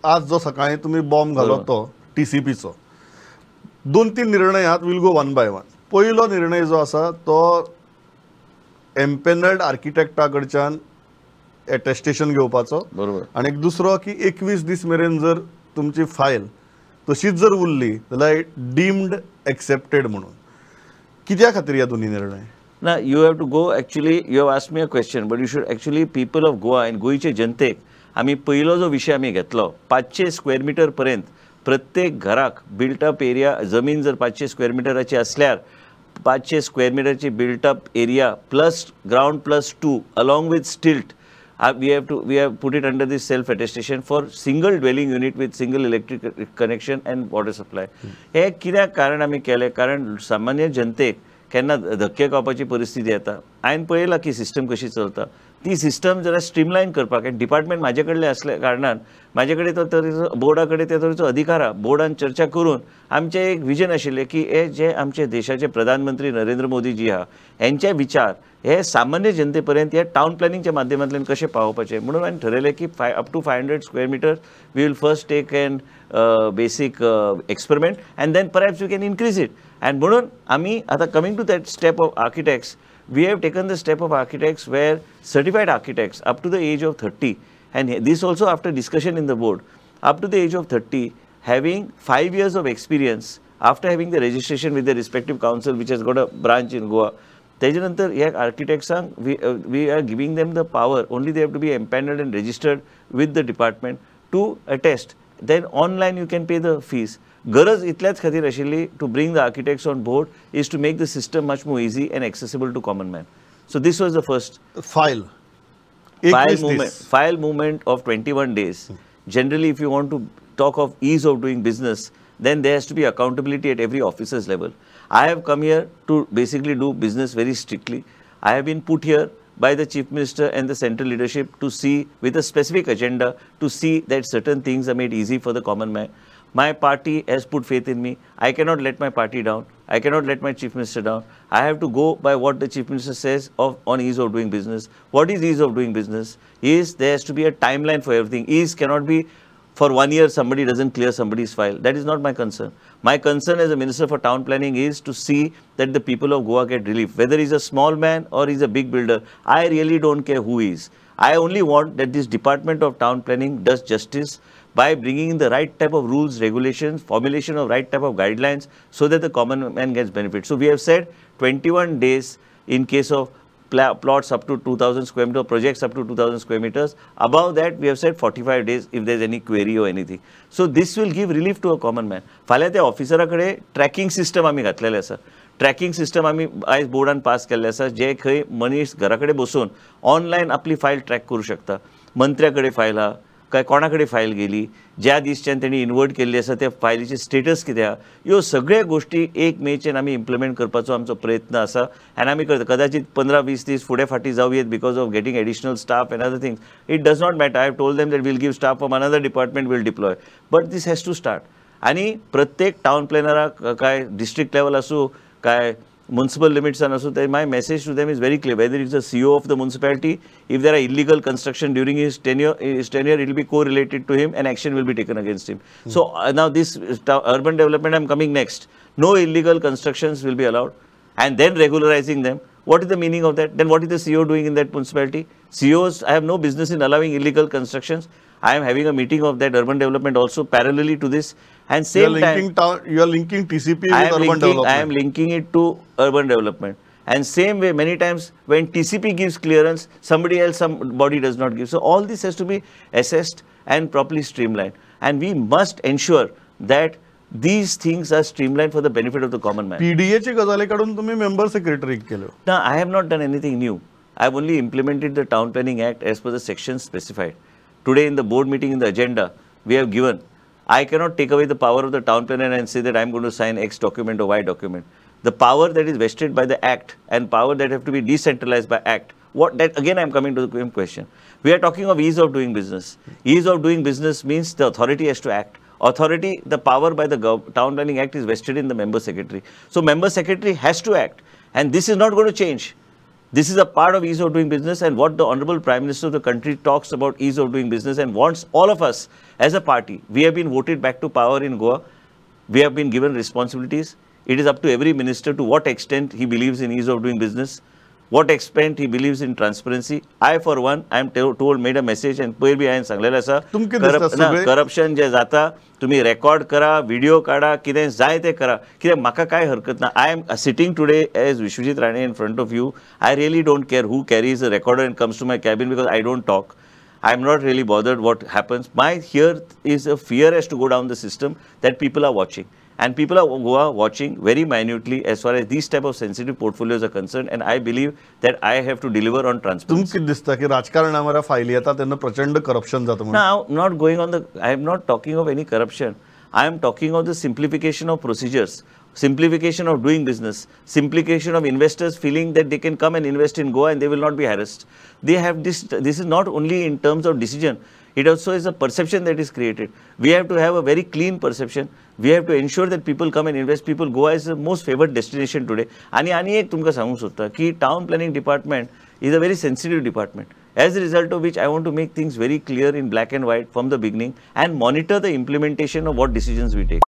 आज जो सकाळी तुमी बॉम्ब घालो तो टीसीपीचो, दोन तीन निर्णय आहात, we'll go one by one. पयलो निर्णय जो आसा तो एम्पेनल्ड आर्किटेक्टा कडच्यान एटेस्टेशन घेवपाचो, बरोबर. आनी एक दुसरो की 21 दीस मेरेन जर तुमची फायल तशीच जर उरली जाल्यार डिम्ड एक्सेप्टेड म्हणून. कित्या खातीर ह्या दोन्ही निर्णय? ना, you have to go, actually you have asked me a question, but you should actually people of Goa आनी गोंयचे जनतेक आमी पयलो जो विशय आमी घेतलो 500 स्क्वेअर मिटर पर्यंत प्रत्येक घराक बिल्ट अप एरिया, जमीन जर 500 स्क्वेअर मिटराची असल्यार 500 स्क्वेअर मिटरची built up area plus ground plus 2 along with stilt, we have put it under this self attestation for single dwelling unit with single electric connection and water supply. हे कित्याक कारण आमी केलें, कारण सामान्य जनतेक केन्ना धक्के खावपाची परिस्थिती येता. हांवें पळयलां की सिस्टम कशी चलता, ती सिस्टम जरा स्ट्रीमलायन करपाक. आनी डिपार्टमेंट म्हाजे कडलें आसल्या कारणान म्हाजे कडेन तो तरेचो बोर्डा कडेन ते तरेचो अधिकार आहा. बोर्डान चर्चा करून आमचें एक विजन आशिल्लें की हे जे आमचे देशाचे प्रधानमंत्री नरेंद्र मोदी जी आहा हेंचे विचार हे सामान्य जनते पर्यंत ह्या टावन प्लॅनिंगच्या माध्यमांतल्यान कशें पावोवपाचें म्हणून हांवें ठरयलें की up to 500 square metre we will first take an basic experiment and then perhaps you can increase it. And म्हणून आमी आतां coming to that step of architects, we have taken the step of architects where certified architects up to the age of 30, and this also after discussion in the board, up to the age of 30 having 5 years of experience after having the registration with the respective council which has got a branch in Goa. तेजे नंतर ह्या आर्किटेक्ट्सांक we are giving them the power, only they have to be empanelled and registered with the department to attest. Then online you can pay the fees. गरज इतल्याच खातीर आशिल्ली to bring the architects on board is to make the system much more easy and accessible to common man. So this was the first file. File movement of 21 days. Generally if you want to talk of ease of doing business, then there has to be accountability at every officer's level. I have come here to basically do business very strictly. I have been put here by the Chief Minister and the central leadership to see with a specific agenda to see that certain things are made easy for the common man. My party has put faith in me. I cannot let my party down. I cannot let my Chief Minister down. I have to go by what the Chief Minister says on ease of doing business. What is ease of doing business? Is there has to be a timeline for everything. Ease cannot be for 1 year somebody doesn't clear somebody's file. That is not my concern. My concern as a Minister for Town Planning is to see that the people of Goa get relief. Whether he's a small man or he's a big builder, I really don't care who he is. I only want that this Department of Town Planning does justice by bringing in the right type of rules, regulations, formulation of right type of guidelines so that the common man gets benefit. So we have said 21 days in case of plots up to 2000 square meter, projects up to 2000 square meters. Above that, we have said 45 days if there is any query or anything. So this will give relief to a common man. फाल्यां त्या ऑफिसरा कडेन tracking system आमी घातलेलें आसा. Tracking system आमी आयज बोर्डान pass केल्लें आसा, जे खंय मनीस घरा कडेन बसून ऑनलायन आपली फायल ट्रॅक करूं शकता. मंत्र्या कडेन फायल आहा काय कोणा कडेन फायल गेली, ज्या दिसच्यान तेणी इन्वर्ट केल्ली आसा त्या फायलीचे स्टेटस कितें आहा, ह्यो सगळ्यो गोश्टी 1 मेच्यान आमी इम्प्लिमेंट करपाचो आमचो प्रयत्न आसा. आनी आमी करता. कदाचित 15-20 दीस फुडें फाटीं जावं येत because of getting additional staff and other things. It does not matter. I have told them that we'll give staff from another department, we'll deploy, but this has to start. आनी प्रत्येक टावन प्लॅनराक काय district level आसूं काय municipal limits and also my message to them is very clear. Whether it's the CEO of the municipality, if there are illegal construction during his tenure, it will be correlated to him and action will be taken against him. So now this urban development, I am coming next. No illegal constructions will be allowed and then regularizing them. What is the meaning of that? Then what is the CEO doing in that municipality? CEOs, I have no business in allowing illegal constructions. I am having a meeting of that urban development also parallelly to this. And same time, you are linking TCP with urban development. I am linking it to urban development. And same way, many times when TCP gives clearance, somebody else, some body does not give. So all this has to be assessed and properly streamlined. And we must ensure that these things are streamlined for the benefit of the common man. PDA ची गजाली काडून तुम्ही member secretary केलो. No, I have not done anything new. I have only implemented the Town Planning Act as per the sections specified. Today in the board meeting, in the agenda, we have given. I cannot take away the power of the town planner and say that I am going to sign X document or Y document. The power that is vested by the Act and power that have to be decentralized by Act. What that again I am coming to the same question. We are talking of ease of doing business. Ease of doing business means the authority has to act. Authority, the power by the Town Planning Act is vested in the member secretary. So member secretary has to act, and this is not going to change. This is a part of ease of doing business, and what the Honorable Prime Minister of the country talks about ease of doing business and wants all of us as a party. We have been voted back to power in Goa. We have been given responsibilities. It is up to every minister to what extent he believes in ease of doing business, what extent he believes in transparency. I for one, I am told, made a message and पयर बी हांवें सांगलेलें आसा, corruption जें जाता तुमी record करा, video काडा, कितें जाय तें करा, कित्याक म्हाका कांय हरकत ना. I am sitting today as Vishwajit Rane in front of you. I really don't care who carries a recorder and comes to my cabin, because I don't talk. I am not really bothered what happens. My here is a fear has to go down the system that people are watching. And people are Goa watching very minutely as far as these type of sensitive portfolios are concerned, and I believe that I have to deliver on transparency. तुमकां दिसता की राजकारणावर फायली येता तेन्ना प्रचंड corruption जाता म्हणून? Now, not going on the, I am not talking of any corruption. I am talking of the simplification of procedures, simplification of doing business, simplification of investors feeling that they can come and invest in Goa and they will not be harassed. They have this, this is not only in terms of decision, it also is a perception that is created. We have to have a very clean perception. We have to ensure that people come and invest. People, Goa is the most favored destination today. आणि आनी एक तुमकां सांगूंक सोदता की town planning department is a very sensitive department. As a result of which I want to make things very clear in black and white from the beginning and monitor the implementation of what decisions we take.